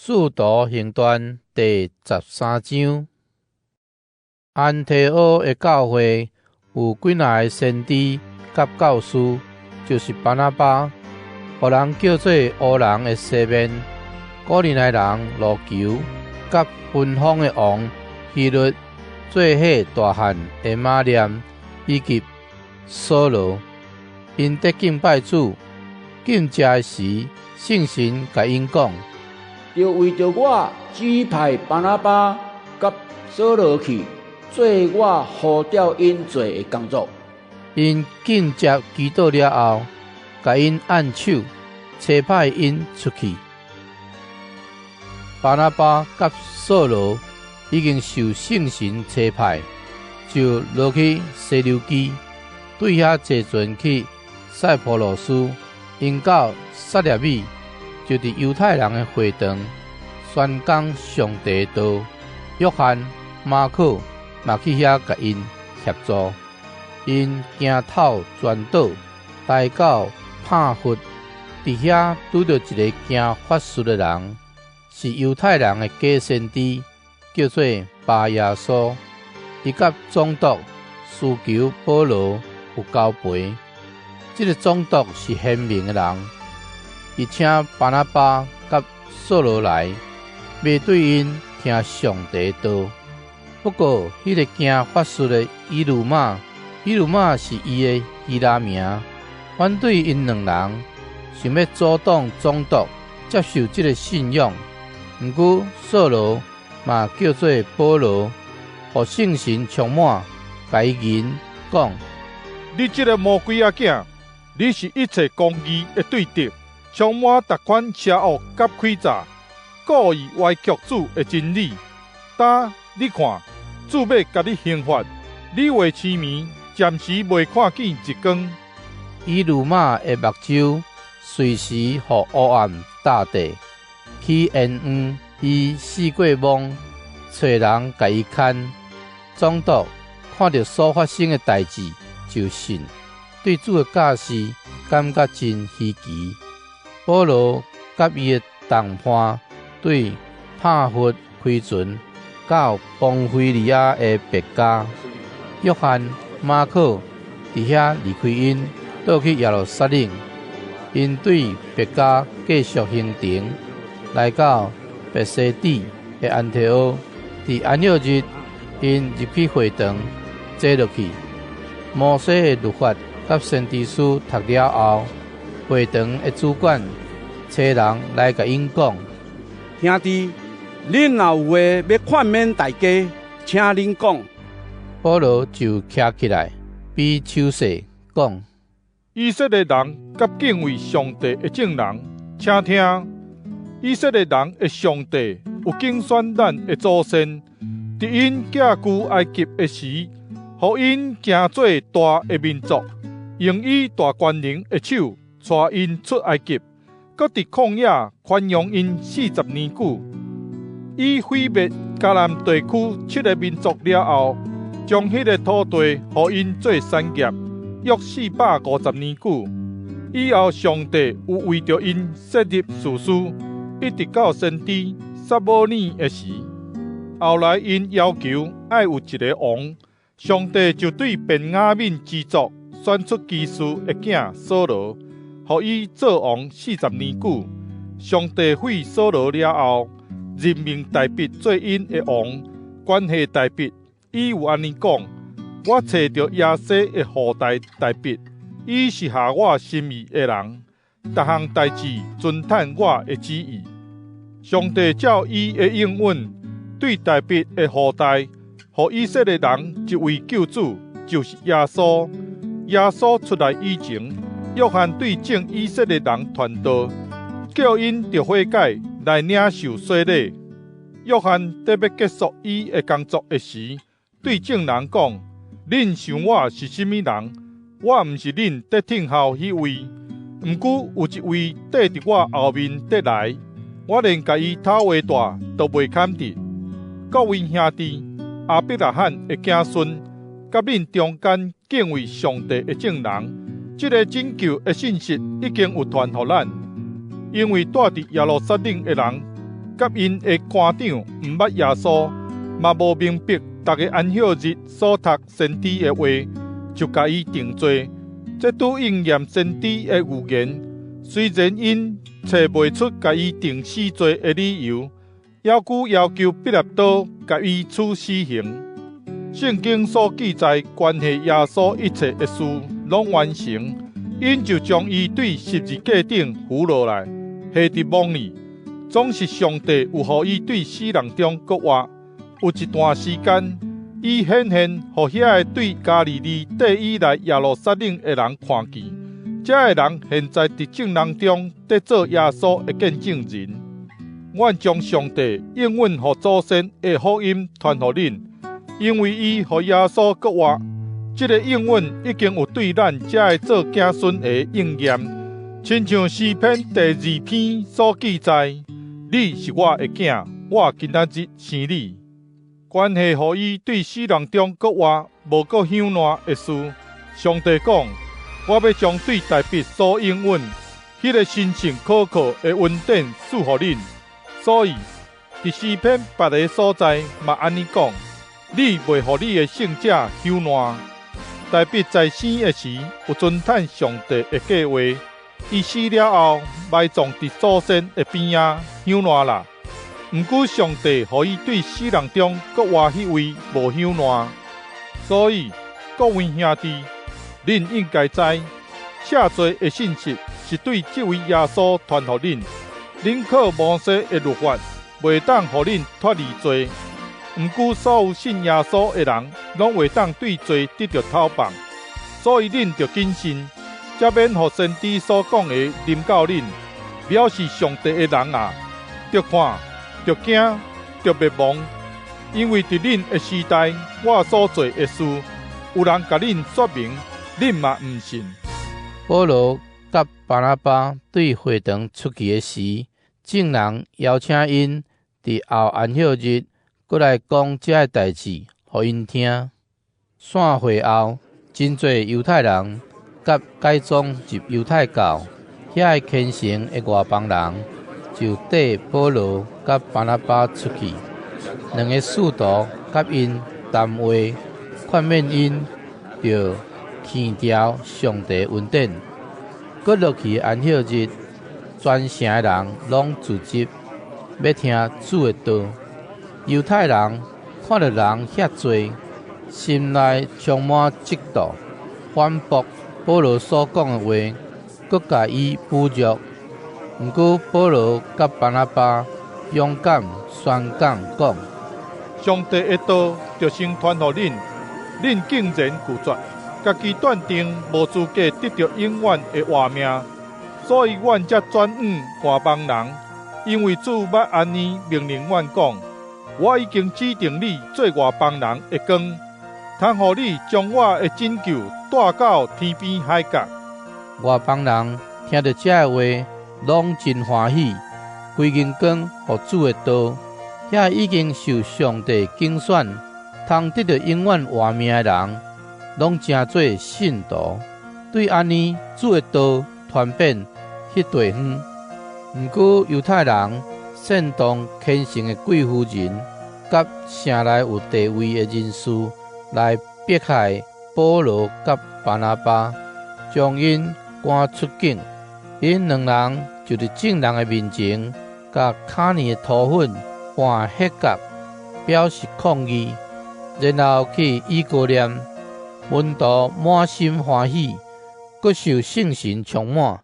使徒行傳第十三章，安提阿的教會有幾若个先知佮教師，就是巴拿巴，予人叫做烏人的西面，古利奈人盧求，佮分封的王希律做伙大漢的馬念，以及掃羅。𪜶佇敬拜主，禁食的時，聖神共𪜶講：著為著我指派巴拿巴佮掃羅去做我呼召𪜶做的工作。𪜶禁食祈禱了後，共𪜶按手，差派𪜶出去。巴拿巴佮掃羅已經受聖神差派，就落去西琉基，對遐坐船去塞浦路斯。𪜶到撒列米，就佇猶太人的會堂宣講上帝的道。約翰、馬可嘛去遐共𪜶協助。𪜶行透全島，來到帕弗，佇遐拄著一个行法術的人，是猶太人的假先知，叫做巴耶穌。伊佮總督思求保羅有交陪。這个總督是賢明的人，伊請巴拿巴佮掃羅來，欲對𪜶聽上帝的道。不過，彼个行法術的以呂馬，以呂馬是伊的希臘名，反對𪜶兩人，想欲阻擋總督接受這个信仰。毋過，掃羅嘛叫做保羅，予聖神充滿，共伊吟講：你這个魔鬼仔囝！你是一切公義的對敵，充滿逐款邪惡佮詭詐，故意歪曲主的真理。今你看，主欲共你刑罰，你袂醒暝，暫時袂看見日光。以呂馬的目睭隨時予烏暗罩著，起煙昏，伊四過摸，揣人共伊牽。總督看著所發生的代誌，就信，對主的教示感覺真稀奇。保羅佮伊的同伴對帕弗開船到磅菲利亞的別迦。約翰、馬可佇遐離開𪜶，倒去耶路撒冷。𪜶對別迦繼續行程，來到彼西底的安提阿。佇安息日，𪜶入去會堂，坐落去。摩西的律法佮先知書讀了後，會堂的主管差人來共𪜶講：兄弟，恁若有話欲勸勉大家，請恁講。保羅就徛起來，比手勢講：以色列人佮敬畏上帝的眾人，請聽！以色列人的上帝有揀選咱的祖先，佇𪜶寄居埃及的時，予𪜶成做大的民族，用伊大權能的手帶𪜶出埃及，閣佇曠野豢養𪜶40年久。伊毀滅迦南地區七个民族了後，將彼个土地予𪜶做產業，約450年久。以後，上帝有為著𪜶設立士師，一直到先知撒母耳的時。後來𪜶要求愛有一个王，上帝就對便雅憫支族選出基士的囝掃羅，予伊做王四十年久。上帝廢掃羅了後，任命大衛做𪜶的王。關係大衛，伊有按呢講：我揣著耶西的後代大衛，伊是合我心意的人，逐項代誌遵趁我的旨意。上帝照伊的應允，對大衛的後代，予以色列人一位救主，就是耶穌。耶穌出來以前，約翰對眾以色列人傳道，叫𪜶著悔改來領受洗禮。約翰欲結束伊的工作的時，對眾人講：恁想我是啥物人？我毋是恁得聽候彼位，毋過有一位綴佇我後面綴來，我連共伊頭鞋帶都袂堪得。各位兄弟，亞伯拉罕的子孫，佮恁中間敬畏上帝的眾人，這个拯救的信息已經有傳予咱，因為蹛佇耶路撒冷的人，佮𪜶的官長毋捌耶穌，嘛無明白逐个安息日所讀先知的話，就共伊定罪。這拄應驗先知的預言。雖然𪜶揣袂出共伊定死罪的理由，猶閣要求彼拉多共伊處死刑。聖經所記載關係耶穌一切的事，攏完成，𪜶就將伊對十字架頂扶落來，下佇墓裡。總是上帝有予伊對死人中閣活。有一段時間，伊顯現予遐個對加利利綴伊來耶路撒冷的人看見。這个人現在佇眾人中佇做耶穌的見證人。阮將上帝應允予祖先的福音傳予恁，因為伊予耶穌閣活，這个應允已經有對咱這个做子孫的應驗。親像詩篇第二篇所記載：你是我的囝，我今仔日生你。關係予伊對死人中閣活，無閣朽爛的事，上帝講：我欲將對大衛所應允彼个神聖可靠的恩典賜予恁。所以，佇詩篇別个所在嘛按呢講：你袂予你的聖者朽爛。大衛在生的時，有遵趁上帝的計劃，伊死了後，埋葬佇祖先的邊仔，朽爛啦。毋過上帝予伊對死人中閣活彼位無朽爛。所以，各位兄弟，恁應該知，赦罪的信息是對這位耶穌傳予恁。恁靠摩西的律法，袂當予恁脫離罪。毋過所有信耶穌的人，攏會當對罪得著透放。所以恁著謹慎，才免予先知所講的臨到恁，藐視上帝的人啊，著看，著驚，著滅亡。因為佇恁的時代，我所做的事，有人共恁說明，恁嘛毋信。保羅佮巴拿巴對會堂出去的時，眾人邀請𪜶佇後安息日閣來講這个代誌，予𪜶聽。散會後，真濟猶太人佮改宗入猶太教遐个虔誠的外邦人，就綴保羅佮巴拿巴出去。兩个使徒佮𪜶談話，勸勉𪜶著牽牢上帝恩典。閣落去安息日，全城的人攏聚集，欲聽主的道。猶太人看著人遐濟，心內充滿嫉妒，反駁保羅所講的話，閣共伊侮辱。毋過保羅佮巴拿巴勇敢宣講講：上帝的道著先傳予恁，恁竟然拒絕，家己斷定無資格得著永遠的活命，所以阮才轉往外邦人。因為主捌按呢命令阮講：我已經指定你做外邦人的光，通予你將我的拯救帶到天邊海角。外邦人聽著這个話，攏真歡喜，規間光予主的道。遐已經受上帝揀選，通得著永遠活命的人，攏成做信徒。對按呢，主的道傳遍彼地方。毋過猶太人煽動虔誠的貴婦人，佮城內有地位的人士來迫害保羅佮巴拿巴，將𪜶趕出境。𪜶兩人就佇眾人的面前，共跤耳的塗粉拌血角，表示抗議，然後去以哥念，門徒滿心歡喜，閣受聖神充滿。